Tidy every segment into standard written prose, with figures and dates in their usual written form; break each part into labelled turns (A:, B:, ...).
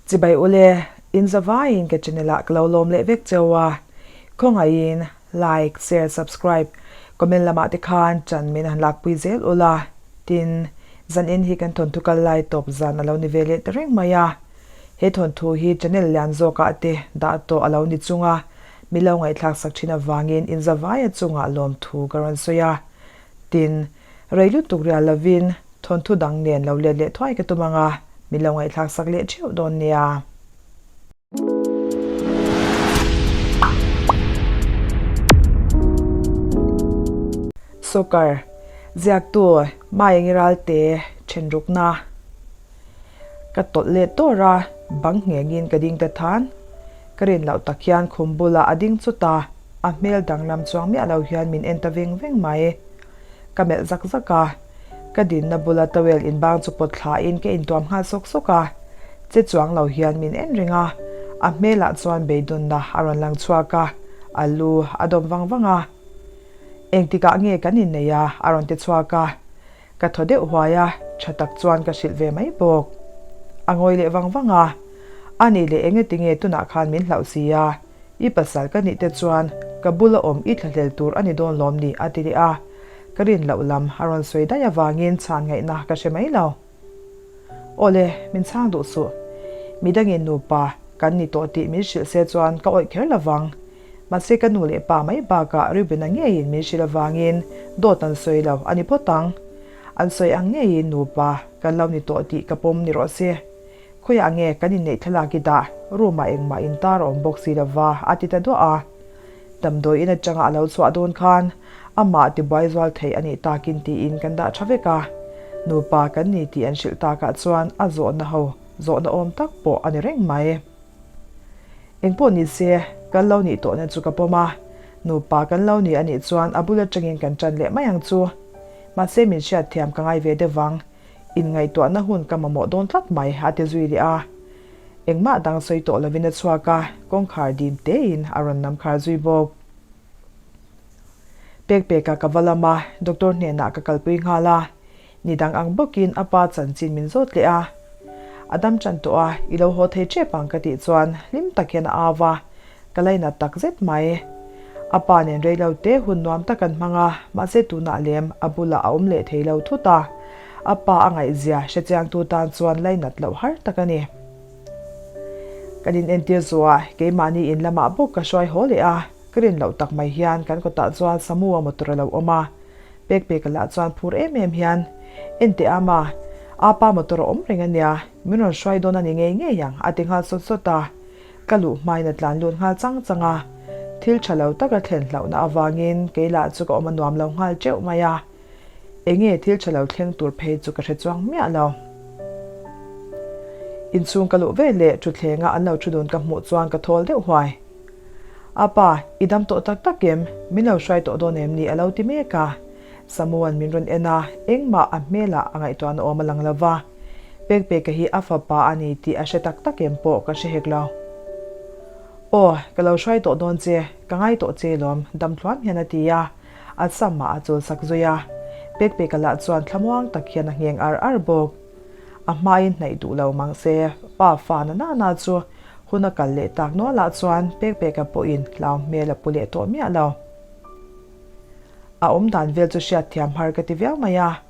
A: Chibai ule, in zavaiin ka channel ah ka lo lawm leh vek cheu a, khawngaihin like, share, subscribe, comment lamah te khan chan min han lakpui zel ula, tin, zan in hi kan thawnthu kal lai tawp zan a lo ni ve leh ta reng mai a, he thawnthu hi channel lian zawkah te dah tawh a lo ni chung a, mi lo ngaihthlak sak thin avangin in zavaia chungah lawmthu ka rawn sawi a, tin, Rei lutuk rial lovin thawnthu dang nen lo let leh thuai ka tum ang a, min lo ngaihthlak sak leh theuh dawn nia. Soccer, Ziaktu, Maengi Ralte, Thenrukna. Ka tawlh leh tawr a, bang nghengin ka ding ta than. Ka rin loh tak hian khum bulah a ding chut a, a hmel danglam chuang miah lo hian min en ta veng veng mai. Ka melh zak zak a, ka dinna bula towel inbang chu pawt thlain ka intuam nghal sawk sawk a, che chuang lo hian min en reng a, a hmelah chuan beidawnna a rawn lang chhuak a, a lu a dawm vang vang a. Engtikah nge kan innei a? a rawn ti chhuak a, ka thaw deuh huai a, tha tak chuan ka hrilh ve mai bawk. A ngawi leh vang vang a, A nih leh engetinge tunah khan min hlauh si a? I pasal ka nih te chuan ka bula awm i thlahlel tur a ni dawn lawm ni? a ti leh a. Ka rin loh lam a rawn sawi daih avangin chhan ngaihna ka hre mai lo. Awle, min chhang duh suh. Midangin nupa kan ni tawh tih min hrilh se chuan ka awih kher lo vang. Mahse ka nu leh pa mai bakah Reuben-a ngeiin min hrilh avangin dawt an sawi lo a ni phawt ang. An sawi ang ngeiin nupa kan lo ni tawh tih ka pawm ni rawh se. Khawiah nge kan inneih thlalak i dah? Room ah engmah intar a awm bawk si lova, a ti ta duah a. Damdawi in atanga a lo chhuah dawn khan amah tibuai zual thei a nih takin tiin kan dah tha vek a. Nupa kan ni tih an hrilh takah chuan a zawhna ho zawhna awm tak pawh a ni reng mai. Engpawh ni se, kan lo nih tawhna chu ka pawm a. Nupa kan lo ni a nih chuan a bul atangin kan tan leh mai ang chu. Mahse min hriatthiam ka ngai ve deuh vang. Inngaihtuahna hun ka mamawh dawn tlat mai, a ti zui leh a. Engmah dang sawi tawh lovin a chhuak a, kawngkhar dim tein a rawn nam khar zui bawk. Pekpeka ka va lam a, doctor hnenah ka kalpui nghal a. Ni dang ang bawkin a pa chanchin min zawt leh a. A dam tan tawh a, i lo haw thei tep ang ka tih chuan hlim tak hian a au a. Ka lainat tak zet mai. A pa nen rei lo te hun nuam tak an hmang a, mahse tunah lem a bulah a awm leh thei lo thut a. A pa a ngaihzia hre chiangtu tan chuan lainat loh har tak a ni. Kan inentir zuah keimahni in lamah bawk ka hruai haw leh a, ka rin loh tak mai hian kan kawtah chuan Samu-a motor a lo awm a. Pekpeka lah chuan phur em em hian, Enteh ama, apa motor a awm reng a nia, min rawn hruai dawn a ni ngei ngei ang a ti nghal sawt sawt a. Ka luh hmain a tlan lut nghal chang chang a, thil tha lo taka thlen hlauhna avangin kei lah chu ka awm a nuam lo nghal teuh mai a, enge thil tha lo thleng tur phei chu ka hre chuang miah lo. Inchhung ka luh ve leh thuthlenga an lo thu dun ka hmuh chuan ka thawl deuh huai. Apa, i dam tawh tak tak em? Min lo hruai tawh dawn em ni? a lo ti mek a. Samuan min rawn en a, engmah a hmelah a ngaihtuahna awm a lang lo va. Pekpeka hi a fapa a ni tih a hre tak tak em pawh ka hre hek lo. Aw, ka lo hruai tawh dawn che, ka ngai tawh che lawm, dam thluam hian a ti a, a samah a chul sak zui a. Pekpeka lah chuan thlamuang tak hian a ngheng ar ar bawk. A hmain hnaih duh lo mang se, pa fa na nana chu hun a kal leh tak nualah chuan Pekpeka pawhin hlau hmel a pu leh tawh miah lo. A awm dan vel chu hriat thiam har ka ti viau mai a,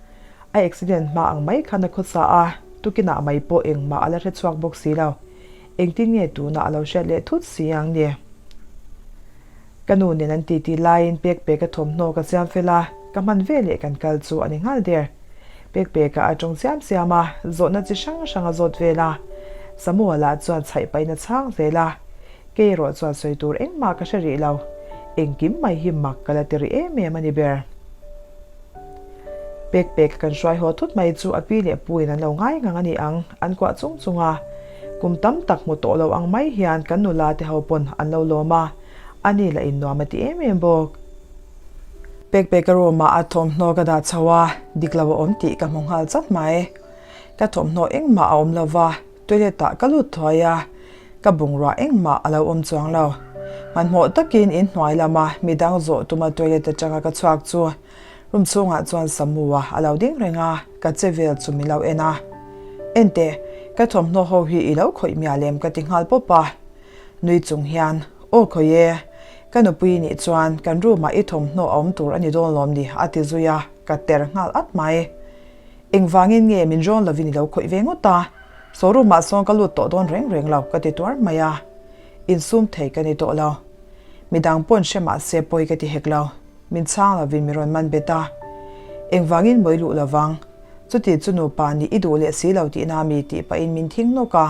A: a accident hma ang mai khan a khawsa a, tukinah mai pawh engmah a la hre chhuak bawk si lo. Engtin nge tunah a lo hriat leh thut si ang ni? Ka nu nen an titi laiin Pekpeka thawmhnaw ka siam fel a, ka hman veleh kan kal chu a ni nghal der. Pekpeka a tawng siam siam a, zawhna chi hrang hrang a zawt vel a. Samuel-a chuan chhaih pahin a chhang zel a. Kei erawh chuan sawi tur engmah ka hre rih lo. Engkim mai hi mak ka la ti rih em em a ni ber. Pek pek kan hruai haw thut mai chu a pi leh pu in an lo ngai ngang a ni ang, an kuah chung chung a. Kum tam tak hmu tawh lo ang mai hian kan nula te ho pawn an lo lawm a, a ni lah in nuam a ti em em bawk. Pek pek a room ah a thawmhnaw ka dah chho a, dik lo a awm tih ka hmu nghal chat mai. Ka thawmhnaw engmah a awm lo va, Toilet ah ka lut thuai a, ka bungrua engmah a lo awm chuang lo. Hmanhmawh takin in hnuai lama midang zawh tuma toilet atanga ka chhuak chu room chhungah chuan Samu-a a lo ding reng a, ka che vel chu min lo en a. Enteh, Ka thawmhnaw ho hi i lo khawih miah lem ka ti nghal pawp a. Nui chung hian, Aw khawih e, ka nupui nih chuan kan room ah i thawmhnaw a awm tur a ni dawn lawm ni a ti zui a, ka ter nghal at mai. Engvangin nge min rawn lovin i lo khawih ve ngawt a? Saw room ah sawn ka lut tawh dawn reng reng lo ka ti tuar mai a. Insum thei ka ni tawh lo. Midang pawn hre mah se pawi ka ti hek lo. Min chhang lovin mi rawn man bet a. Engvangin mawi luh lovang? Chuti chu nupa nih i duh leh si lo tihna mi tih pahin min thing nawk a.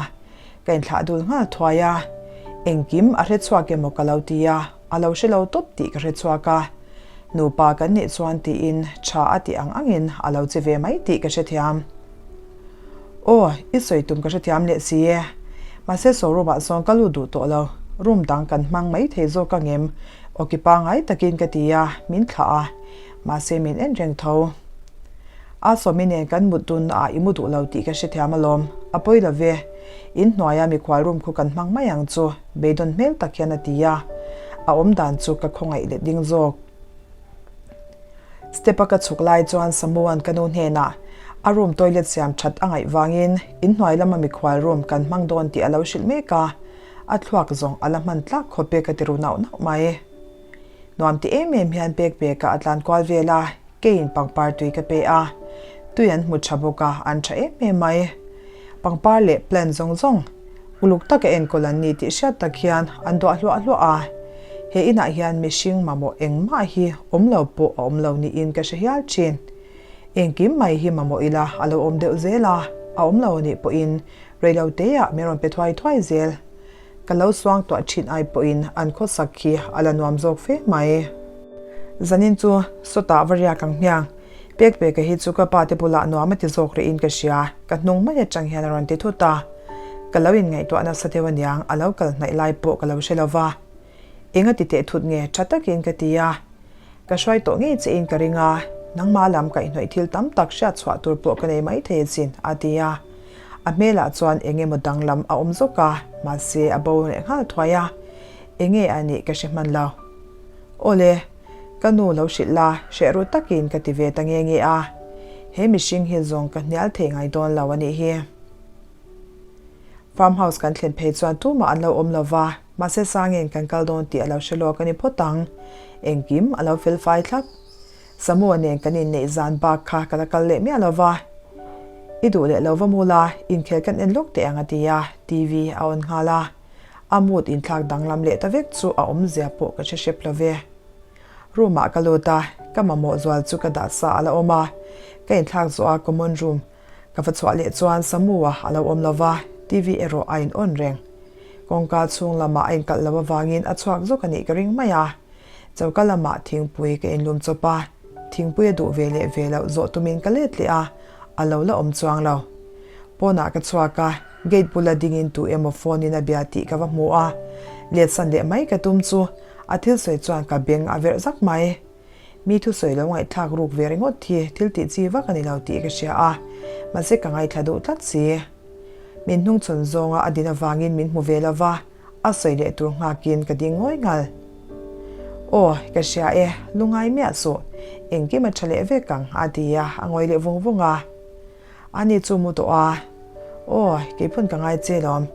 A: Ka inthlah dul nghal thuai a. Engkim a hre chhuak emaw ka lo ti a, a lo hre lo tawp tih ka hre chhuak a. Nupa kan nih chuan tiin tha a tih ang angin a lo che ve mai tih ka hrethiam. Aw, i sawi tum ka hrethiam leh si e. Mahse saw room ah sawn ka lut duh tawh lo. Room dang kan hmang mai thei zawk ang em? Awki pangai takin ka ti a, min thlah a. Mahse min en reng tho. A sawmi nen kan mut dun ah i mu duh lo tih ka hrethiam alawm. A pawi lo ve. In hnuaia mikhual room khu kan hmang mai ang chu, beidawn hmel tak hian a ti a. A awmdan chu ka khawngaih let ding zawk. Step a ka chhuk lai chuan Samuan ka nu hnenah a room toilet siam that a ngaih vangin in hnuai lama mikhual room kan hmang dawn tih a lo hrilh mek a, a thluak zawng a la hman tlak khawp e ka ti ru nauh nauh mai. Nuam ti em em hian pek pekah a tlan kual vel a, keiin pangpar tui ka pe a, tui an hmu tha bawk a, an tha em em mai. Pangpar leh plant zawng zawng uluk taka enkawl an ni tih hriat tak hian an duah hluah hluah a. He inah hian mihring mamawh engmah hi awm lo pawh a awm lo niin ka hre hial thin. Engkim mai hi mamawh ila a lo awm deuh zel a, a awm lo anih pawhin reilo teah min rawn pe thuai thuai zel. Ka lo suang tuah thin ai pawhin an khawsak khi a la nuam zawk fe mai. Zanin chu sawtah va riak ang hmiang. Pek peka hi chu ka pa te bulah nuam a ti zawk rih in ka hria, ka hnung mai atang hian a rawn ti thut a. Ka lo inngaihtuah nasa deuh aniang, a lo kal hnaih lai pawh ka lo hre lo va. Eng a ti teh thut nge? Tha takin ka ti a. Ka hruai tawh ngei che in ka ring a, nangmah lam kaihhnawih thil tam tak hriat chhuah tur pawh ka nei mai thei asin, a ti a. A hmelah chuan eng emaw danglam a awm zawk a, mahse a bo leh nghal thuai a. Enge a nih ka hre hman lo. Awle, ka nu lo hrilh la, hreh ru takin ka ti ve ta nge nge a. He mihring hi zawng ka hnial thei ngai dawn lo a nih hi. Farm house kan thlen phei chuan tumah an lo awm lo va, mahse Sangin kan kal dawn tih a lo hre lawk a ni phawt ang. Engkim a lo fel fai thlap. Samuel nen kan inneih zan bak kha ka la kal leh miah lo va. I duh leh lo va mu la, inkhel kan en lawk teh ang a ti a, TV a on nghal a. A mood inthlak danglam leh ta vek chu a awmzia pawh ka hre hrep lo ve. Room ah ka lut a, ka mamawh zual chu ka dah sa a la awm a. Ka inthlak zawh a common room Ka va chhuah leh chuan Samu-a a lo awm lo va, TV erawh a in on reng. Kawngka chhung lamah a inkalh lo avangin a chhuak zawk a nih ka ring mai a. Choka lamah thingpui ka inlum chawp a, thingpui a duh ve leh ve loh zawh tumin ka let leh a, a lo la awm chuang lo. Pawnah ka chhuak a, gate bula dingin tu emaw phone in a bia tih ka va hmu a, letsan leh mai ka tum chu a thil sawi chuan ka beng a verh zak mai. Mi thusawi lo ngaihthlak ruk ve ringawt hi thil tih chi vak a ni lo tih ka hria a, mahse ka ngaithla duh tlat si. Min hnungchhawn zawnga a din avangin min hmu ve lo va, a sawi leh tur nghakin ka ding ngawi nghal. Aw, ka hria e, lungai miah suh, engkim a tha leh vek ang, a ti a, a ngawi leh vung vung a. Ani chu mu tawh a, Aw, keiphun ka ngai che lawm,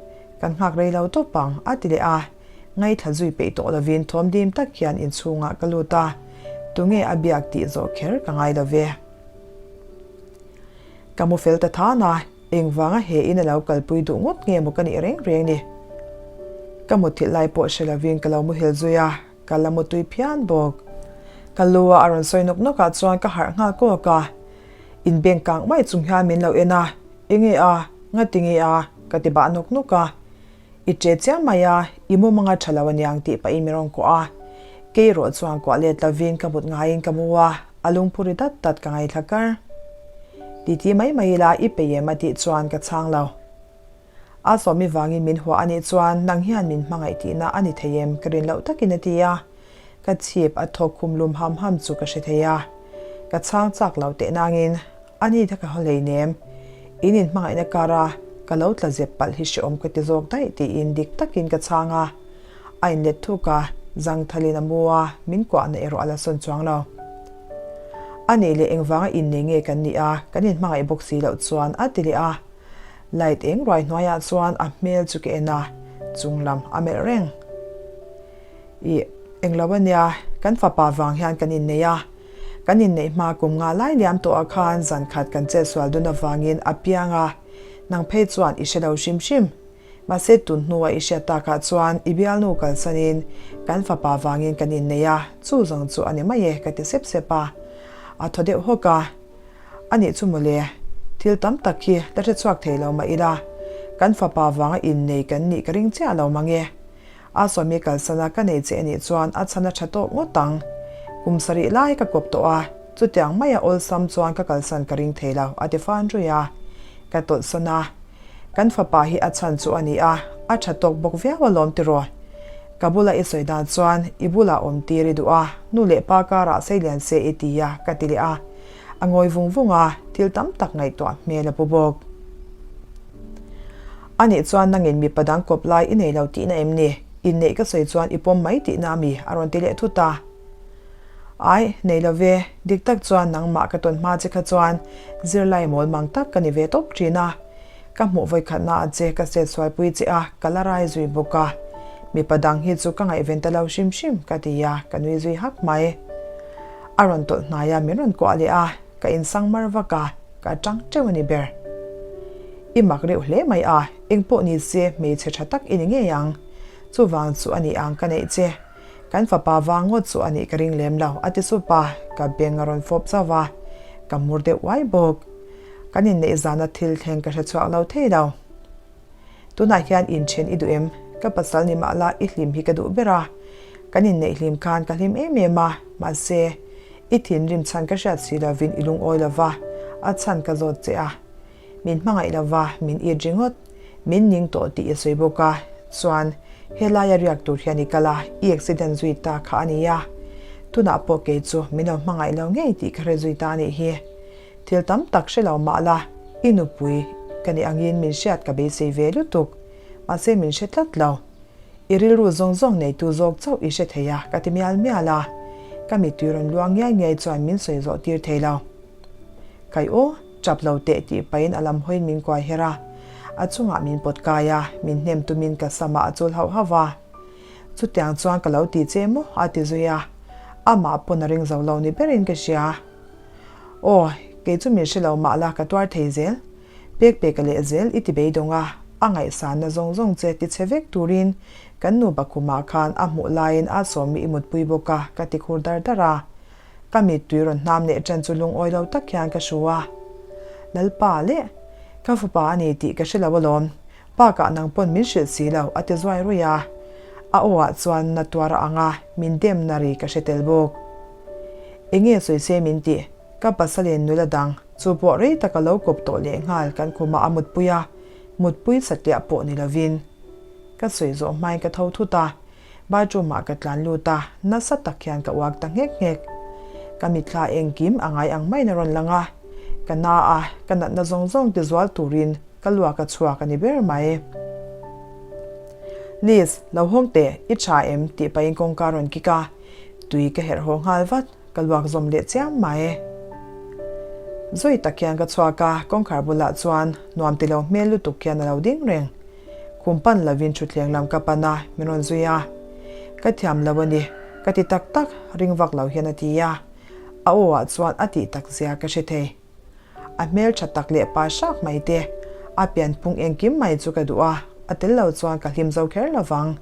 A: kan nghak rei lo tawp ang, a ti leh a. Ngaithla zui peih tawh lovin thawm dim tak hian inchhungah ka lut a, tunge a biak tih zawh kher ka ngai lo ve. Ka mu fel ta than a, engvanga he in a lo kalpui duh ngawt nge maw ka nih reng reng ni. Ka mutthilh lai pawh hre lovin ka lo muhil zui a, ka la mutui phian bawk. Ka lu a a rawn sawi nawk nawk ah chuan ka harh nghal kawk a, inbeng kang mai chung hian min lo en a, enge a, ngati nge a, ka ti bah nawk nawk a. I che chiang mai a, i mumanga tha lo aniang tih pahin min rawn kuah a. Kei erawh chuan kuah let lovin ka mut ngaiin ka mu a, a lungphu ri dat dat ka ngaithla kar. Titi mai mai ila i pe em a tih chuan ka chhang lo. A sawmi vangin min huah anih chuan nang hian min hmangaih tihna a ni thei em ka rin loh takin a ti a. Ka chhip a thawk khum lum ham ham chu ka hre thei a. Ka chhang chak lo teh nangin A ni ta ka haw hleinem. In inhmangaihna kara ka lo tla zep palh hi hreawm ka ti zawk daih tiin dik takin ka chhang a. A inlet thuk a, zangthalin a mu a, min kuahna erawh a la sawn chuang lo. A nih leh engvanga innei nge kan nih a, kan inhmangaih bawk si loh chuan a ti leh a. Light eng ruai hnuaiah chuan a hmel chu ka en a, chung lam a melh reng. Ih, englo a nia, kan fapa vang hian kan innei a. Kan inneih hma kum nga lai liam tawhah khan zan khat kan chetsual dun avangin a piang a, nang phei chuan i hre lo hrim hrim. Mahse tun hnua i hriat takah chuan i bialnu kalsanin kan fapa vangin kan innei a, chu zawng chu a ni mai e ka ti sep sep a. A thaw deuh hawk a, A nih chu mawle, thil tam tak hi la hre chhuak thei lo mah ila, kan fapa vanga innei kan nih ka ring chiah lo mang e. A sawmi kalsana ka nei che anih chuan a chhan a tha tawk ngawt ang. Kum sarih lai ka kawp tawh a, chutiang maia awlsam chuan ka kalsan ka ring thei lo, a ti fan ruih a. Ka tawlhsawn a, Kan fapa hi a chhan chu a ni a, a tha tawk bawk viau alawm tiraw? Ka bula i sawi dan chuan i bulah awm tir i duh a, nu leh pa karah sei lian se i ti a, ka ti leh a. A ngawi vung vung a, thil tam tak ngaihtuah hmel a pu bawk. A nih chuan nangin mipa dang kawp lai i nei lo tihna em ni? Inneih ka sawi chuan i pawm mai tihna a mi? a rawn ti leh thut a. Ai, nei lo ve, dik tak chuan nangmah ka tawn hma che kha chuan zirlai mawl mang tak ka ni ve tawp thin a. Ka hmuh vawikhatna a che ka set sualpui che a, ka la rai zui bawk a. Mipa dang hi chu ka ngaihven ta lo hrim hrim ka ti a, ka nui zui hak mai. A rawn tawlh hnai a, min rawn kuah leh a, ka insang mar vak a, ka tang teuh a ni ber. I mak reuh hle mai a, engpawh ni se hmeichhe tha tak i ni ngei ang. Chuvang chu a ni ang ka neih che. Kan fapa vang ngawt chu a nih ka ring lem lo, a ti sup a, ka beng a rawn fawp zauh a, ka mur deuh uai bawk. Kan inneih zana thil thleng ka hre chhuak lo thei lo. Tunah hian inthen i duh em? Ka pasal ni mah la i hlim hi ka duh ber a. Kan inneih hlim khan ka hlim em em a, mahse, i thinrim chhan ka hriat si lovin i lungawi lo va, a chhan ka zawt che a. Min hmangaih lo va, min it ringawt. Min ning tawh tih i sawi bawk a, chuan helaia riak tur hian i kal a, i accident zui ta kha a ni a. Tunah pawh kei chu min lo hmangaih lo ngei tih ka hre zui ta a nih hi. Thil tam tak hre lo mah la, i nupui ka nih angin min hriat ka beisei ve lutuk. Mahse min hre tlat lo. I rilru zawng zawng neitu zawk chauh i hre thei a, ka ti mial mial a. Ka mittui rawn luang ngiai ngiai chuan min sawi zawh tir thei lo. Kai aw, tap lo teh tih pahin a lam hawiin min kuai her a. A chungah min pawt kai a, min hnem tumin ka samah a chul hauh hauh a. Chutiang chuan ka lo ti che maw? a ti zui a. Amah pawn a ring zo lo ni berin ka hria. Aw, kei chu min hre lo mah la ka tuar thei zel. Pek pek a leh zel i ti beidawng a, a ngaihsanna zawng zawng che ti chhe vek turin kan nupa khumah khan a hmuh laiin a sawmi i mutpui bawk a, ka ti khur dar dar a. Ka mittui rawn hnam leh ṭan chu lungawi lo tak hian ka hru a. Lalpa leh, ka fapa a ni tih ka hre lo alawm, bakah nang pawn min hrilh si lo, a ti zuai ruih a. A aw ah chuan na tuar a ang a, min demna ri ka hre tel bawk. Enge sawi se min tih? Ka pasalin nula dang, chu pawh rei tak a lo kawp tawh lehnghal kan khumah a mutpui a, mutpui satliah pawh ni lovin. Ka sawi zawh hmain ka tho thut a, Bathroom ah ka tlan lut a, nasa tak hian ka uak ta nghek nghek. Ka mitthla engkim a ngai ang maiin a rawn lang a, ka na a, ka natna zawng zawng ti zual turin ka luak a chhuak a ni ber mai. Liz, lo hawng teh, i tha em? tih pahin kawngka a rawn kik a, tui ka herh haw nghal vat, ka luak zawm leh chiam mai. Zawi tak hian ka chhuak a, kawngkhar bulah chuan nuam ti lo hmel lutuk hian a lo ding reng. Kum pan lovin thutthleng lam ka pan a, min rawn zui a. Ka thiam lo a ni, ka ti tak tak, ring vak lo hian a ti a. A aw ah chuan a tih tak zia ka hre thei. A hmel tha tak leh pa hrak mai te, a pianphung engkim mai chu ka duh a, a tel lo chuan ka hlim zo kher lo vang.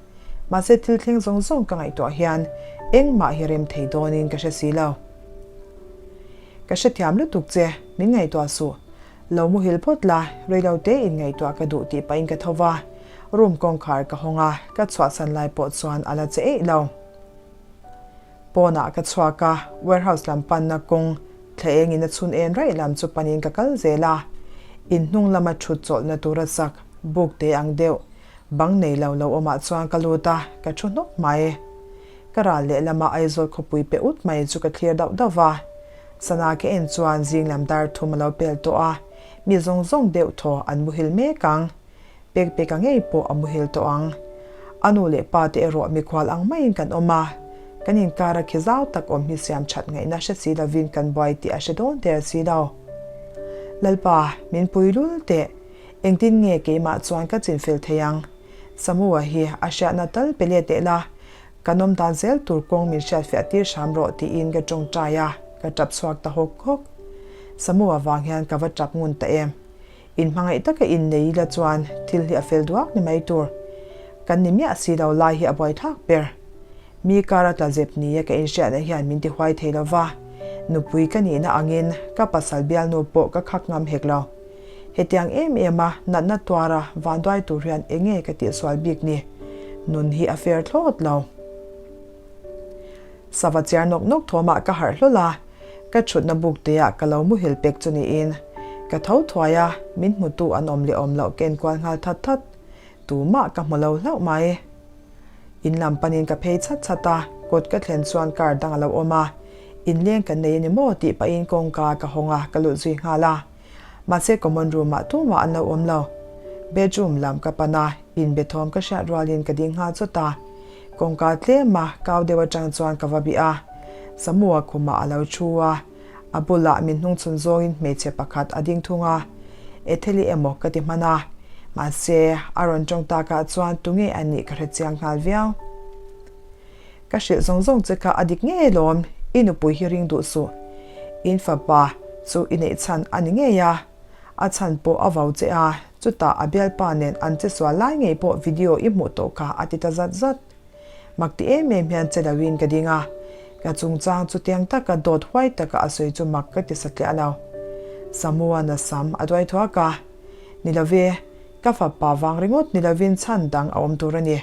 A: Mahse thil thleng zawng zawng ka ngaihtuah hian engmah hi rem thei dawnin ka hre si lo. Ka hrethiam lutuk che, min ngaihtuah suh. Lo muhil phawt la, reilo te in ngaihtuah ka duh tih pahin ka tho va, room kawngkhar ka hawng a, ka chhuahsan lai pawh chuan a la che eih lo. Pawnah ka chhuak a, warehouse lam panna kawng thla engin a chhun en raih lam chu panin ka kal zel a, in hnung lama thut chawlhna tura sak buk te ang deuh bang nei lo lo awmah chuan ka lut a, ka thu hnawk mai. Ka ral lehlamah Aizawl khawpui pe ut mai chu ka thlir dauh dauh va. Sana ka en chuan zing lam dar thum a lo pel tawh a, mi zawng zawng deuh thaw an muhil mek ang. Pek peka ngei pawh a muhil tawh ang. A nu leh pa te erawh mikhual ang maiin kan awm a, kan inkara khi zau tak awm hi siam that ngaihna hre si lovin kan buai tih a hre dawn der si lo. Lalpa, min pui lul teh. Engtin nge keimah chuan ka chinfel thei ang? Samu-a hi a hriatna tal pe let teh la, kan awm dan zel tur kawng min hriatfiah tir hram rawh tiin ka tawngtai a, ka tap chhuak ta hawk hawk. Samu-a vang hian ka va tap ngun ta em? Inhmangaih taka innei ila chuan thil hi a fel duak ni mai tur. Kan ni miah si lo lai hi a buaithlak ber. Mi kar a tla zep nia ka inhriatna hian min ti huai thei lo va, nupui ka nihna angin ka pasal bialnu pawh ka khak ngam hek lo. Hetiang em em a natna tuara vanduai tur hian enge ka tihsual bik ni? Nun hi a fair thlawt lo. Sava chiar nawk nawk thawmah ka harh hlawl a, ka thutna buk teah ka lo muhil pek chu niin ka tho thuai a, min hmutu an awm leh awm loh ken kual nghal that that. Tumah ka hmu lo hlauh mai. In lam panin ka phei chhat chhat a, kawt ka thlen chuan car dang a lo awm a, inleng kan nei a ni maw tih pahin kawngka ka hawng a, ka lut zui nghal a. Mahse common room ah tumah an lo awm lo. Bedroom lam ka pan a, inbe thawm ka hriat rualin ka ding nghal chawt a. Kawngka tlem a, kau deuh atang chuan ka va bih a. Samua khumah a lo thu a, a bulah min hnungchhun zawngin hmeichhe pakhat a ding thung a. Etheli emaw ka ti hman a, mahse a rawn tawng takah chuan tunge a nih ka hre chiang nghal viau. Ka hrilh zawng zawng che kha a dik ngei alawm, i nupui hi ring duh suh. In fapa chu i neih chhan a ni ngei a, a chhan pawh a vau che a, chutah a bialpa nen an che sual lai ngei pawh video i hmuh tawh kha a ti ta zat zat. Mak ti em em hian che loin ka ding a, ka chungchang chu tiang taka dawt huai taka a sawi chu mak ka ti satliah lo. Samuan a sam a duai thuak a, Ni love, ka fapa vang ringawt ni lovin chhan dang a awm tur a ni.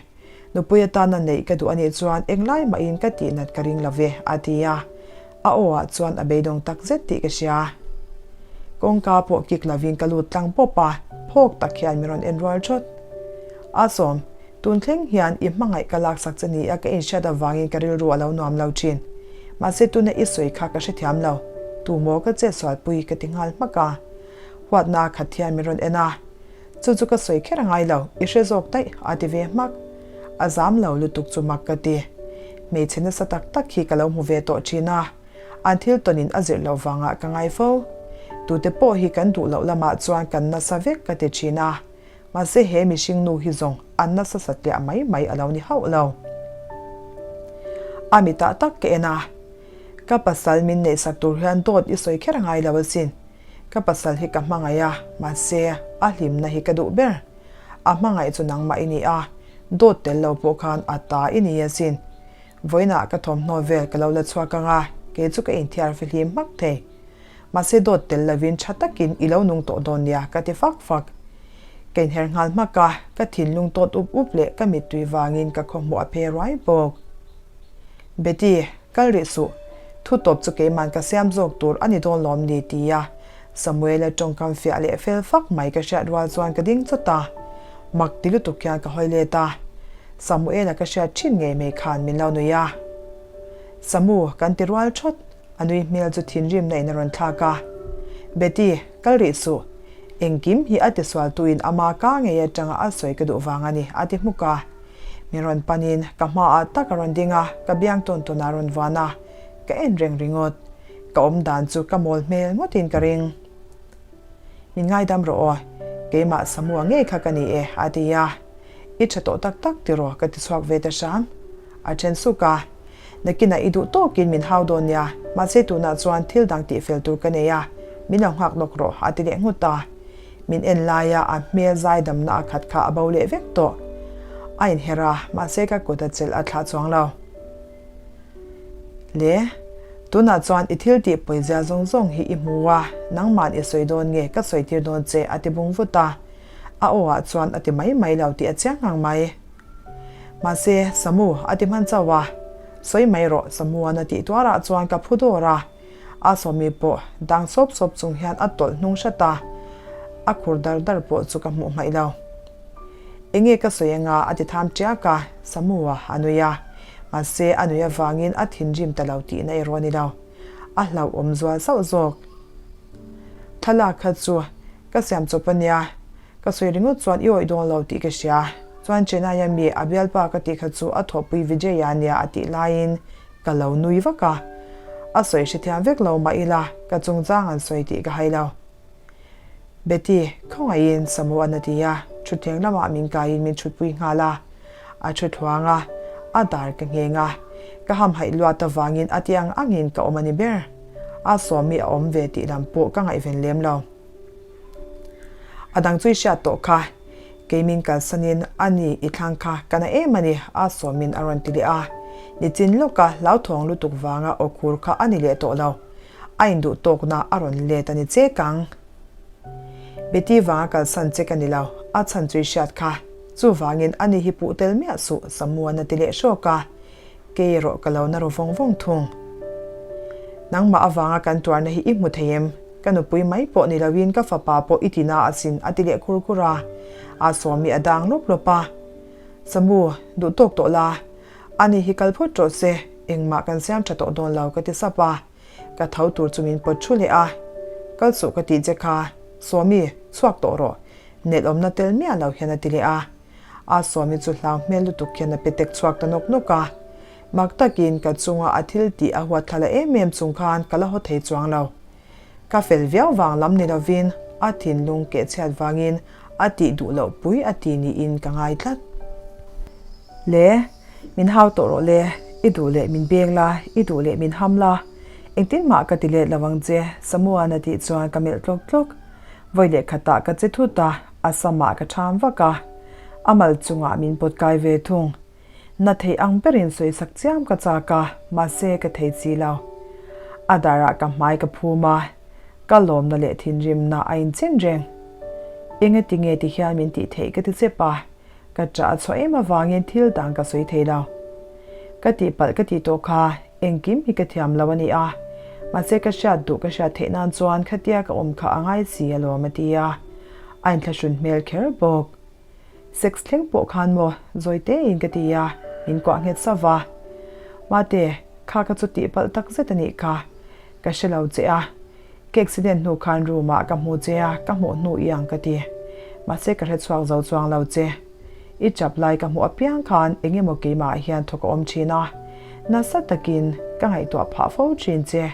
A: Nupui atana neih ka duh anih chuan englai mahin ka tihnat ka ring lo ve, a ti a. A aw ah chuan a beidawng tak zet tih ka hria. Kawngka pawh kik lovin ka lut tlang pawp a, phawk tak hian min rawn en rual thawt. A sawm, tun thleng hian i hmangaih ka laksak che ni a ka inhriat avangin ka rilru a lo nuam lo thin. Mahse tuna i sawi kha ka hrethiam lo, tu maw ka chetsualpui ka ti nghal hmak a. Huatna khat hian min rawn en a. Chu chu ka sawi kher a ngai lo, i hre zawk daih, a ti ve hmak. A zam lo lutuk chu mak ka ti. Hmeichhe nasa tak tak hi ka lo hmu ve tawh thin a, an thil tawnin a zirh loh vangah ka ngai fo. Tute pawh hi kan duh loh lamah chuan kan nasa vek ka ti thin a, mahse he mihring nu hi zawng an nasa satliah mai mai a lo ni hauh lo. A mitah tak ka en a, ka pasal min neihsak tur hian dawt i sawi kher a ngai lo asin. Ka pasal hi ka hmangaih a, mahse a hlimna hi ka duh ber. A hmangaih chu nangmah i ni a, dawt tel lo pawh khan a ta i ni asin. Vawiinah ka thawmhnaw vel ka lo la chhuak ang a, kei chu ka inthiar fihlim hmak thei. Mahse dawt tel lovin tha takin i lo nung tawh dawn nia ka ti fak fak. Ka inher nghal hmak a, ka thinlung tawt up up leh ka mittui vangin ka khawhmuh a phe ruai bawk. Betty, kal rih suh. Thu tawp chu keiman ka siam zawk tur a ni dawn lawm ni ti a Samuela tawngkam fiah leh fel fak mai ka hriat rual chuan ka ding chawt a. Mak ti lutuk hian ka hawi let a. Samuela ka hriat thin ngei mai khan min lo nui a. Samu, kan ti rual thawt. A nui hmel chu thinrimna in a rawn thlak a. Betty, kal rih suh. Engkim hi a tisualtuin ama ka ngei atanga a sawi ka duh vang a ni, a ti hmuk a. Min rawn panin ka hmaah tak a rawn ding a, ka biang tawn tawn a rawn vuan a, ka en reng ringawt. Ka awm dan chu ka mawl hmel ngawtin ka ring. Min ngaidam rawh aw, keimah Samua ngei kha ka ni e, a ti a. I tha tawh tak tak tiraw ka ti chhuak ve ta hram. A then suk a, Nakinah i duh tawkin min hau dawn nia, mahse tunah chuan thil dang tihfel tur ka nei a, min lo nghak lawk rawh, a ti leh nghut a. Min en laia a hmel zaidamna a khat kha a bo leh vek tawh. A inher a, mahse ka kut a chelh a thlah chuang lo. Le, tunah chuan i thil tih pawizia zawng zawng hi i hmu a, nangman i sawi dawn nge ka sawi tir dawn che a ti bung vut a. A aw ah chuan a ti mai mai lo tih a chiang ngang mai. Mahse, Samu a ti hman chauh a, sawi mai rawh Samuan a tih tuarah chuan ka phu dawr a. A sawmi pawh dang sawp sawp chung hian a tawlh hnung hrat a, a khur dar dar pawh chu ka hmuh hmaih lo. Enge ka sawi anga a ti tham tiak a, Samua a nui a. Mahse a nui avangin a thinrim ta lo tihna erawh a ni lo. A hlauhawm zual sauh zawk. Thlalak kha chu ka siam chawp a nia, ka sawi ringawt chuan i awih dawn lo tih ka hria. Chuan Chennai-a mi a bialpa ka tih kha chu a thawhpui Vijay-a nia a tih laiin Ka lo nui vak a, a sawi hrethiam vek lo mah ila ka chungchang an sawi tih ka hai lo. Betty, khawngaihin Samu-an a ti a, thutthleng lamah min kaiin min thutpui nghal a. A thu thluang a, a dar ka ngheng a. Ka hamhaih luat avangin a ti ang angin ka awm a ni ber. A sawmi a awm ve tih lam pawh ka ngaihven lem lo. A dang chu i hriat tawh kha, kei min kalsanin a ni i thlang kha ka na em a ni, a sawmin a rawn ti leh a. Nichin lawka hlauthawng lutuk vanga aw khur kha a ni leh tawh lo. A induh tawkna a rawn let a ni chek ang. Betty vanga kalsan che ka ni lo, a chhan chu i hriat kha. Chuvangin a ni hi puh tel miah suh, Samuan a ti leh hrawk a. Kei erawh ka lo na ru vawng vawng thung. Nangmah avanga kan tuarna hi i hmu thei em? Ka nupui mai pawh ni loin ka fapa pawh i ti na asin a ti leh khur khur a. A sawmi a dang lawp lawp a. Samu, duh tawk tawh la. Ani hi kal phawt rawh se, engmah kan siam tha tawh dawn lo ka ti sap a. Ka tho tur chu min pawt thu leh a. Kal suh ka tih che kha, Sawmi, chhuak tawh rawh. Nelawmna tel miah lo hian a ti leh a. A Sawmi chu hlau hmel lutuk hian a pe tek chhuak ta nawk nawk a. Mak takin ka chunga a thil tih a huat thla la em em chung khan ka la haw thei chuang lo. Ka fel viau vang lam ni lovin a thinlung keh chhiat vangin a tih duh loh pui a ti niin ka ngai tlat. Le, min hau tawh rawh le, i duh leh min beng la, i duh leh min ham la, engtin mah ka ti let lo ang che, Samuan a tih chuan ka melh tlawk tlawk. Vawi leh khatah ka che thut a, a samah ka ṭham vak a, a mal chungah min pawt kai ve thung. Na thei ang berin sawisak chiam ka chak a, mahse ka thei chi lo. A darah ka hmai ka phum a, ka lawmna leh thinrimna a inchen reng. Engati nge ti hian min tih theih ka ti chep a, ka ṭah a chhuah em avangin thil dang ka sawi thei lo. Ka tihpalh ka tih tawh kha engkim hi ka thiam lo a ni a, mahse ka hriat duh ka hriat theih nan chuan khatia ka awm kha a ngai si alawm a ti a, a inthlahrun hmel kher bawk. Sex thleng pawh khan maw zawi tein ka ti a, min kuah nghet sauh va. Mate, kha ka chu tih palh tak zet a nih kha. Ka hre lo che a. Ka accident hnu khan room ah ka hmu che a, ka hmuh hnu i ang ka ti. Mahse ka hre chhuak zo chuang lo che. I chap lai ka hmuh apiang khan eng emaw keimah ah hian thawk a awm thin a. Nasa takin ka ngaihtuah phah fo thin che.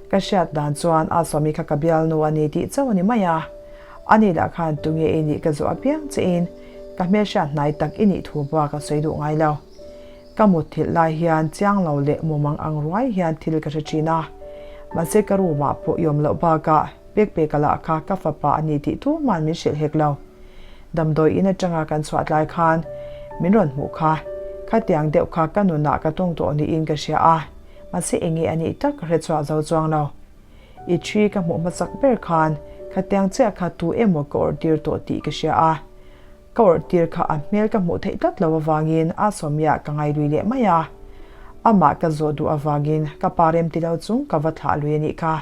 A: Ka hriat dan chuan a sawmi kha ka bialnu a ni tih chauh a ni mai a. Ani lah khan tunge i nih ka zawh apiang chein ka hmelhriat hnai tak i nih thu bak a sawi duh ngai lo. Ka mutthilh lai hian chiang lo leh mumang ang ruai hian thil ka hre thin a. Mahse ka room ah pawh i awm loh bakah Pekpeka lah kha ka fapa a ni tih tuman min hrilh hek lo. Damdawi in atanga kan chhuah tlai khan min rawn hmuh kha. Khatiang deuh kha ka nunah ka tawng tawh niin ka hria a, mahse enge a nih tak ka hre chhuah zo chuang lo. I thi ka hmuh hmasak ber khan khatiang chiah kha tu emaw ka awrh tir tawh tih ka hria a. Ka awrh tir kha a hmel ka hmuh theih tlat lo avangin a sawmiah ka ngailui leh mai a. Amah ka zawh duh avangin ka pa rem ti lo chung ka va thlah lui a nih kha.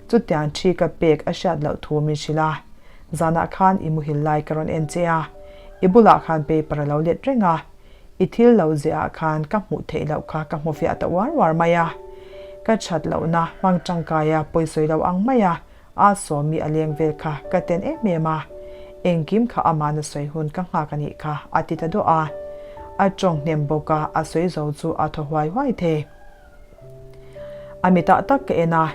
A: Chutiang thi ka pek a hriat loh thu min hrilh a. Zanah khan i muhil lai ka rawn en che a. I bulah khan paper a lo let reng a. I thil lo ziah ah khan ka hmuh theih loh kha ka hmu fiah ta uar uar mai a. Ka that lohna hmang tangkaia pawisawi lo ang mai a, a sawmi a leng vel kha ka ten em em a. Engkim kha ama'n a sawi hun ka nghak a nih kha a ti ta duah a. A tawng hnem bawk a, a sawi zo chu a thaw huai huai thei. A mitah tak ka en a,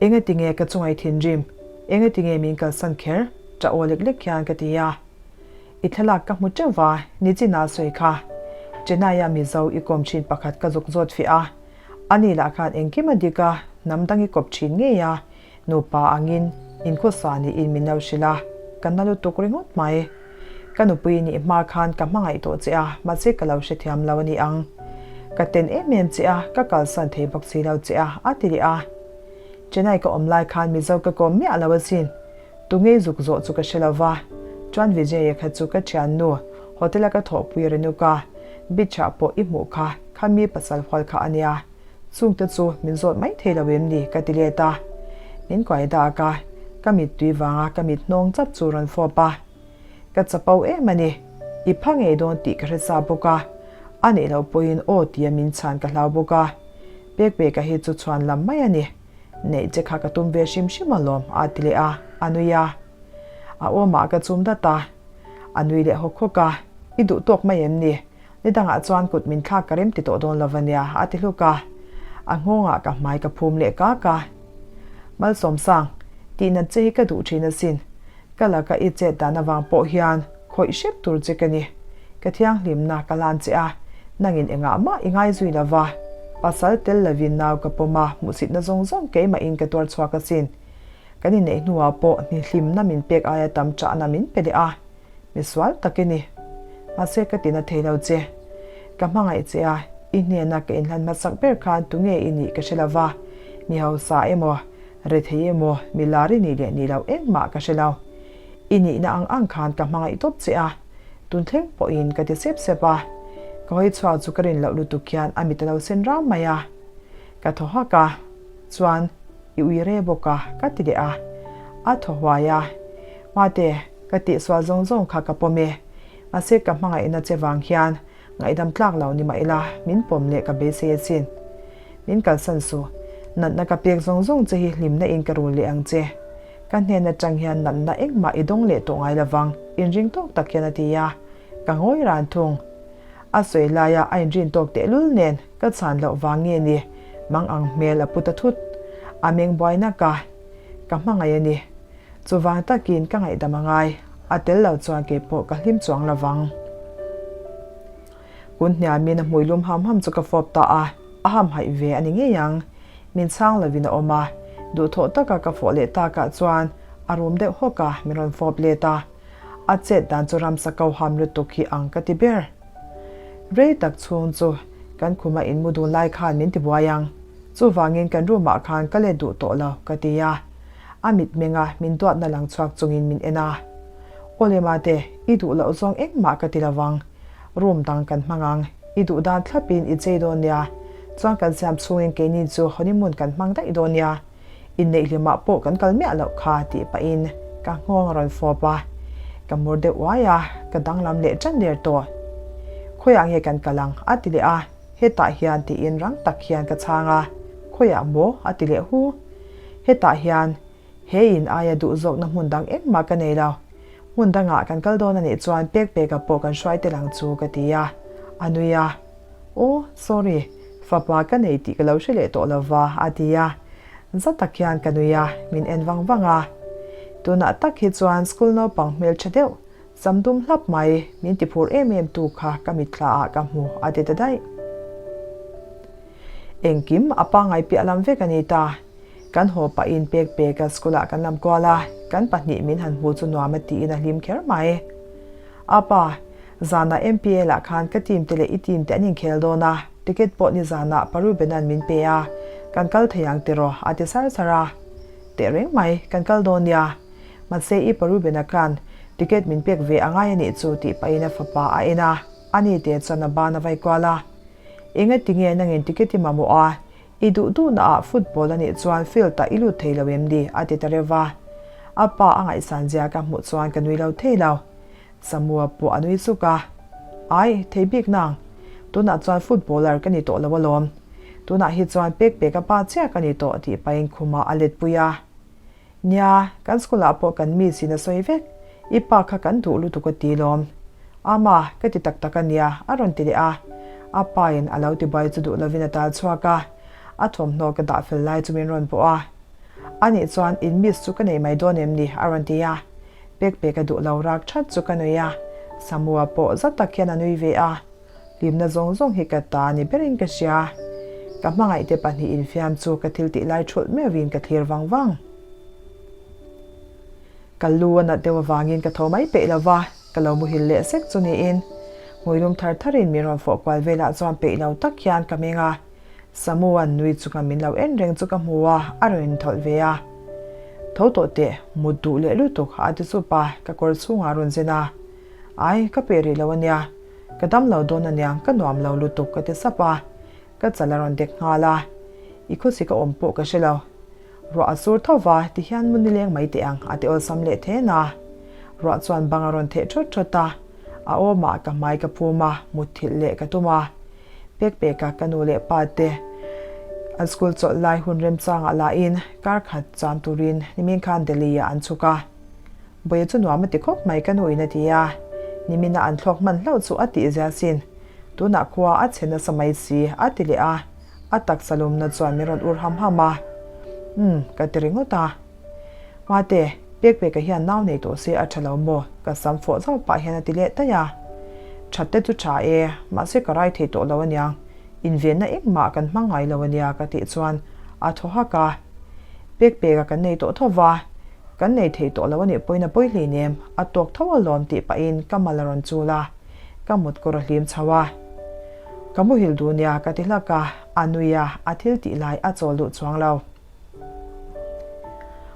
A: Engatinge ka chungai thinrim? Engatinge min kalsan kher? Ṭah aw lek lek hian ka ti a. I thlalak ka hmu teuh va, nichin a sawi kha. Chennai-a Mizo i kawm thin pakhat ka zuk zawt fiah a. Ani lah khan engkim a dik a, hnam dang i kawp thin ngei a, nupa angin inkhawsa niin min lo hrilh a, ka na lutuk ringawt mai. Ka nupui nih hma khan ka hmangaih tawh che a, mahse ka lo hrethiam lo a ni ang. Ka ten em em che a, ka kalsan thei bawk si lo che a, a ti leh a. Chennai ka awm lai khan Mizo ka kawm miah lo asin. Tungei zuk zawh chu ka hre lo va, chuan Vijaya kha chu ka thiannu, hotel a ka thawhpui Renuka, beach ah pawh i hmuh kha, kha mi pasal hual kha a nia. Chungte chu min zawt mai thei lo em ni? ka ti let a. Min kuai dak a, ka mittui vanga ka mit hnawng chap chu rawn fawp a. Ka chapo em a ni, i pha ngei dawn tih ka hre sa bawk a, a nih loh pawhin aw tia min chhan ka hlau bawk a. Pekpeka hi chu chhuan lam mai a ni. Neih che kha ka tum ve hrim hrim alawm a ti leh a, a nui a. A awmah ka chum dat a, a nui leh hawk hawk a, I duh tawk mai em ni? Ni dangah chuan kut min thlak ka rem ti tawh dawn lo va nia a ti hluk a. A nghawngah ka hmai ka phum leh kak a. Malsawmsang, tihnat che hi ka duh thin asin. Ka laka i chet dan avang pawh hian khawih hrep tur che ka ni. Ka thianghlimna ka lan che a, nangin engah mah i ngai zui lo va. Pasal tel lovin nau ka pawm a, hmuhsitna zawng zawng keimahin ka tuar chhuak asin. Kan inneih hnuah pawh hnihhlimna min pek aia tam ṭahna min pe leh a. Misual tak i ni. Mahse ka tina thei lo che. Ka hmangaih che a, i hnena ka inhlan hmasak ber khan tunge i nih ka hre lo va, mi hausa emaw, rethei emaw, mi lar i nih leh nih loh engmah ka hre lo. I nihna ang ang khan ka hmangaih tawp che a, tun thleng pawhin ka ti sep sep a. Ka hawi chhuak chu ka rin loh lutuk hian a mit a lo sen rang mai a. Ka thaw hak a, chuan i ui re bawk a, ka ti leh a. A thaw huai a, Mate, ka tihsual zawng zawng kha ka pawm e. Mahse ka hmangaihna che vang hian ngaihdam tlak lo ni mah ila min pawm leh ka beisei asin. Min kalsan suh. Natna ka pek zawng zawng che hi hlimna in ka rul leh ang che. Ka hnen atang hian natna engmah i dawng leh tawh ngai lovang, inring tawk tak hian a ti a. Ka ngawi ran thung. A sawi laia a inrin tawk tehlul nen ka chhan loh vang nge ni mang ang hmel a pu ta thut. A meng buai nak a. Ka hmangaih a ni. Chuvang takin ka ngaihdam a ngai, a tel lo chuan kei pawh ka hlim chuang lo vang. Kun hniamin a hmui lum ham ham chu ka fawp ta a, a hamhaih ve a ni ngei ang. Min chhang lovin a awm a, duhthawh taka ka fawh leh takah chuan a rum deuh hawk a, min rawn fawp let a. A chet dan chu ramsa ko ham lutuk hi ang ka ti ber. Rei tak chhung chu kan khuma inmu dun lai khan min tibuai ang. Chuvangin kan room ah khan ka let duh tawh lo ka ti a. A mitmenga min duatna lang chhuak chungin min en a. Awle mate, i duh loh zawng engmah ka ti lo vang. Room dang kan hmang ang. I duh dan thlapin i chei dawn nia. Chuan kan siam chhungin keini chu honeymoon kan hmang daih dawn nia. Inneih hlimah pawh kan kal miah loh kha tih pahin ka nghawng a rawn fawp a. Ka mur deuh uai a, ka danglam leh ṭan der tawh. Khawiah nge kan kal ang? a ti leh a. Hetah hian tiin rang tak hian ka chhang a, Khawiah maw? a ti leh hu. Hetah hian he in aia duh zawkna hmun dang engmah ka nei lo. Hmun dangah kan kal dawn a nih chuan pek peka pawh kan hruai tel ang chu ka ti a, a nui a. Aw, sorry, fapa ka nei tih ka lo hre leh tawh lo va, a ti a. Za tak hian ka nui a, min en vang vang a. Tunah tak hi chuan school naupang hmeltha deuh Sam dum hlap mai, min ti phur em em tu kha ka mitthla ah ka hmu a ti ta daih. Engkim a pangai piah lam vek a ni ta. Kan haw pahin pek pek a school ah kan lam kual a, kan pahnih min han hmu chu nuam a tiin a hlim kher mai. A pa, zanah MPL ah khan ka team te leh i team te an inkhel dawn a, ticket pawh nizanah Pa Rubena'n min pe a, kan kal thei ang tiraw a ti sar sar a. Tehreng mai, kan kal dawn nia. Mahse i pa Reuben-a khan ticket min pek ve a ngai a nih chu tih pahin a fapa a en a, ani te chuan a ban a vai kual a. Enga tinge nangin ticket i mamawh a, i duh duhna ah football a nih chuan field ah i lut thei lo em ni? a ti ta reuh va. A pa a ngaihsan zia ka hmuh chuan ka nui lo thei lo. Samua pawh a nui suk a, Ai, thei bik nang. Tunah chuan footballer ka ni tawh lo alawm. Tunah hi chuan pek pek a pa chiah ka ni tawh tih pahin khumah a let pui a. Nia, kan school ah pawh kan miss in a sawi vek. I pa kha kan duh lutuk a ti lawm. Ama, ka ti tak tak a nia, a rawn ti leh a. A pa in a lo ti buai chu duh lovin a tal chhuak a. A thawmhnaw ka dah fel lai chu min rawn pawh a. Anih chuan in miss chu ka nei mai dawn em ni? a rawn ti a. Pek pek a duh lo rak that chu ka nui a. Samua pawh za tak hian a nui ve a. Hlimna zawng zawng hi ka ta ni berin ka hria. Ka hmangaihte pahnih infiam chu ka thil tih lai thulh meuhin ka thlir vang vang. Ka lu a nat deuh avangin ka tho mai peih lo va, ka lo muhil leh sek chu niin. Hmuilum thar tharin min rawn fawh kual velah chuan peih lo tak hian ka meng a. Samuan nui chunga min lo en reng chu ka hmu a, a rawn inthawlh ve a. Tho tawh teh, mut duh leh lutuk a ti sup a, ka kawr chhungah a rawn zen a. Ai, ka peh rih lo a nia. Ka dam lo dawn aniang, ka nuam lo lutuk ka ti sap a, ka chal a rawn dek nghal a. I khawsik a awm pawh ka hre lo. Ruah a sur tho va, ti hian mu nileng mai teh ang a ti awlsam leh then a. Ruah chuan bang a rawn theh thawt thawt a, a awmah ka hmai ka phum a, mutthilh leh ka tum a. Pek peka ka nu leh pa te an school chawlh lai hun remchangah lahin kar khat cham turin nimin khan Delhi ah an chhuk a. Bawiha chu nuam a ti khawp mai ka nu in a ti a, nimina an thlawk hman hlauh chu a tih zia sin, tunah khua a chhe nasa mai si a ti leh a, a taksa lumna chuan min rawn ur ham ham a, Umm ka ti ringawt a. Mate, Pekpeka hian nau nei tawh se a tha lo maw? Ka sam fawh zauh pah hian a ti leh daih a. That te chu tha e, mahse ka rai thei tawh lo aniang. Invenna engmah kan hmang ngai lo ania ka tih chuan a thaw hak a. Pekpeka kan nei tawh tho va, kan nei thei tawh lo anih pawhin a pawi hleinem, a tawk tho alawm tih pahin ka mal a rawn chul a, ka mut kawr a hlim chho a. Ka muhil duh nia ka ti hlak a, a nui a, a thil tih lai a chawl duh chuang lo.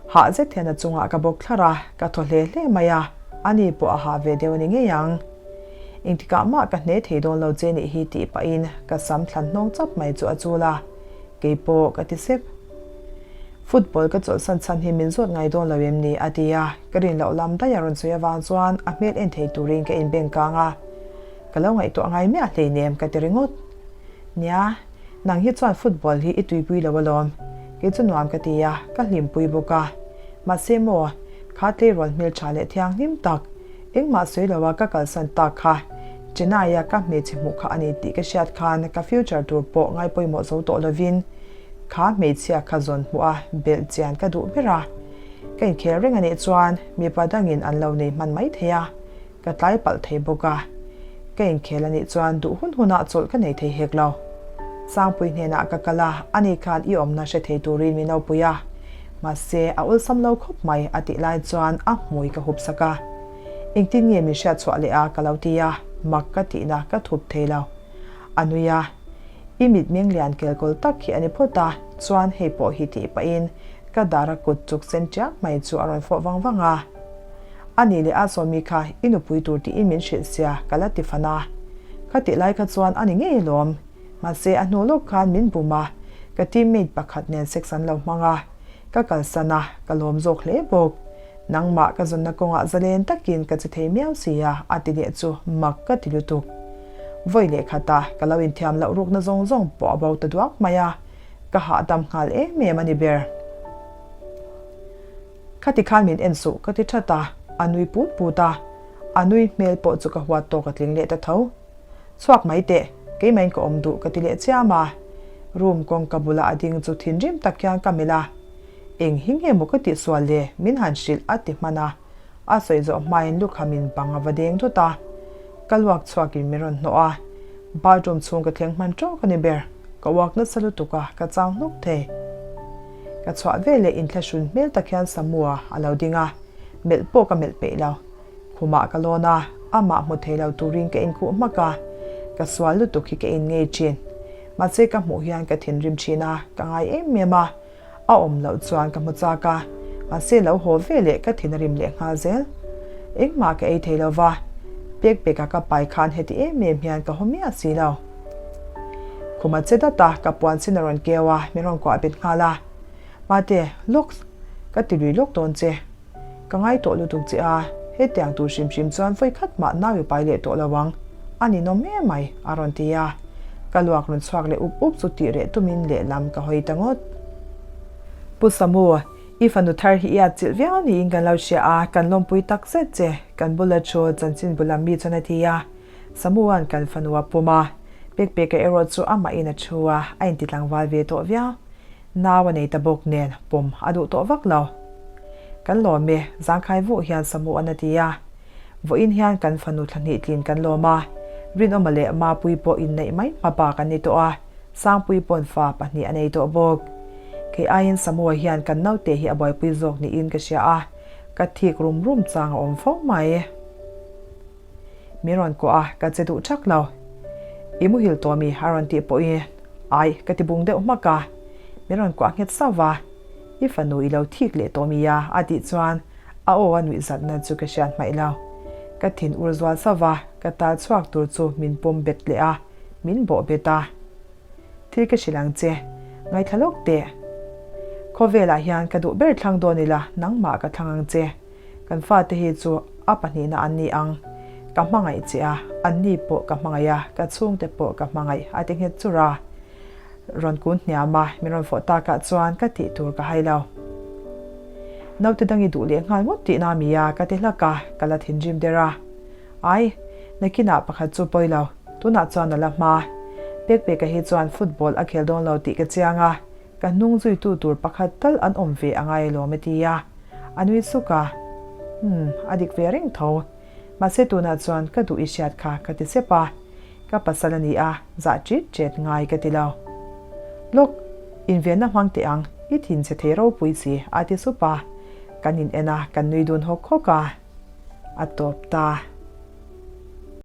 A: Hah zet hian a chungah ka bawk thlar a, ka thaw hle hle mai a, ani pawh a hah ve deuh a ni ngei ang. Engtikah mah ka hne thei dawn lo che nih hi tih pahin ka sam thlan hnawng chap mai chu a chul a, kei pawh ka ti sep. Football ka chawlhsan chhan hi min zawt ngai dawn lo em ni? a ti a, ka rin loh lam daih a rawn sawi avang chuan a hmel en thei turin ka inbeng kang a, ka lo ngaihtuah ngai miah hleinem ka ti ringawt. Nia, nang hi chuan football hi i tuipui lo alawm. Kei chu nuam ka ti a, ka hlimpui bawk a. Mahse maw, kha tleirawl hmeltha leh thianghlim tak, engmah sawi lo a ka kalsan tak kha, Chennai a ka hmeichhe hmuh kha a ni tih ka hriat khan ka future tur pawh ngaipawimawh zo tawh lovin kha hmeichhia kha zawn hmuh a belh chian ka duh ber a. Ka inkhel reng a nih chuan mipa dangin an lo nei hman mai thei a. Ka tlai palh thei bawk a, ka inkhel a nih chuan duh hun hunah chawlh ka nei thei hek lo. Sangpui hnenah ka kal a, ani khan i awmna hre thei turin min lo pui a. Mahse, a awlsam lo khawp mai a tih lai chuan a hmui ka hup sak a. Engtin nge min hriat chhuah leh a ka lo ti a, mak ka tihna ka thup thei lo. A nui a, I mitmeng lian kelkawl tak hi a ni phawt a, chuan hei pawh hi tih pahin ka dar a kut chuk sen ṭiak mai chu a rawn fawh vang vang a. A nih leh a Sawmi kha i nupui tur tiin min hrilh sia ka la ti fan a. Kha tih lai kha chuan a ni ngei alawm. Mahse a hnu lawk khan min bum a, ka teammate pakhat nen sex an lo hmang a. Ka kalsan a, ka lawm zawk hle bawk. Nangmah ka zawnna kawngah zalen takin ka che thei miau si a, a ti leh chu mak ka ti lutuk. Vawi leh khatah ka lo inthiam loh rukna zawng zawng pawh a bo ta duak mai a, ka hahdam nghal em em a ni ber. Khati khan min en suh ka ti that a, a nui put put a, a nui hmel pawh chu ka huat tawk a tling leh ta tho. Chhuak mai teh, keimahin ka awm duh ka ti leh chiam a, room kawngka bulah a ding chu thinrim tak hian ka melh a, Eng hi nge maw ka tihsual le min han hrilh a ti hman a, a sawi zawh hmain lukhamin bang a va deng dut a, ka luak chhuakin min rawn hnawh a, bathroom chhung ka thleng hman tawk a ni ber, ka uak nasa lutuk a, ka chau hnuk thei. Ka chhuah veleh inthlahrun hmel tak hian Samua a lo ding a, melh pawh ka melh peih lo. Khumah ka lawn a, amah hmu thei lo turin ka inkhuh hmak a, ka sual lutuk hi ka in ngei thin. Mahse ka hmuh hian ka thinrim thin a, ka ngai em em a, a awm loh chuan ka hmu chak a, mahse lo haw veleh ka thin a rim leh nghal zel. Engmah ka ei thei lo va, pek peka ka pai khan heti em em hian ka haw miah si lo. Khum a che dat a, ka puan sin a rawn keu a, min rawn kuah bet nghal a. Mate, lawk, ka ti lui lawk dawn che. Ka ngai tawh lutuk che a, hetiang tur hrim hrim chuan vawi khat mah nau i pai leh tawh lo ang, a ninawm em mai, a rawn ti a. Ka luak rawn chhuak leh up up chu tih reh tumin lehlam ka hawi ta ngawt. Pu Samu, i fanu thar hi i atchilh viau niin kan lo hria a, kan lawmpui tak zet che, kan bula thu chanchin bulam mi chuan a ti a. Samua'n kan fanu a pawm a, Pekpeka erawh chu amahin a thu a, a inti tlangval ve tawh viau. Nau a nei ta bawk nen pawm a duh tawh vak lo. Kan lawm e, zangkhai vuh hian Samua'n a ti a. Vawiin hian kan fanu thla hnih tlin kan lawm a, Rinawma leh Mapui pawh inneih mai hma bak an ni tawh a, Sangpui pawn fa pahnih a nei tawh bawk. Kei aiin Samua hian kan naute hi a buaipui zawk niin ka hria a, ka thik rum rum chang a awm fo mai. Min rawn kuah a, ka che duh thak lo. I muhil tawh mi? a rawn tih pawhin ai ka ti bung deuh hmak a. Min rawn kuah nghet sauh va, I fanu i lo thik leh tawh mi a? a tih chuan a aw a nuih zatna chu ka hriat hmaih lo. Ka thin ur zual sauh va, ka tal chhuak tur chu min pawm bet leh a, min bawh bet a. Thil ka hrilh ang che, ngaithla lawk teh. Khawvelah hian ka duh ber thlang dawn ila nangmah ka thlang ang che. Kan fate hi chu a pahnihna an ni ang. Ka hmangaih che a, anni pawh ka hmangaih a, ka chhungte pawh ka hmangaih a ti nghet chur a. Rawn kun hniam a, min rawn fawh takah chuan ka tih tur ka hai lo. Naute dang i duh leh nghal ngawt tihna mi a, ka ti hlak a, ka la thinrim der a. Ai, nakinah pakhat chu pawi lo, tunah chuan a la hma. Pekpeka hi chuan football a khel dawn lo tih ka chiang a, Ka hnung zuitu tur pakhat tal an awm ve a ngai alawm a ti a, a nui suk a. Umm, a dik ve reng tho. Mahse tunah chuan ka duh i hriat kha ka ti sep a, ka pasal a ni a, zah ṭit ṭet ngai ka ti lo. Lawk, invenna hmang teh ang, i thin chhe thei ropui si a ti sup a, kan in en a, kan nui dun hawk hawk a, a tawp ta.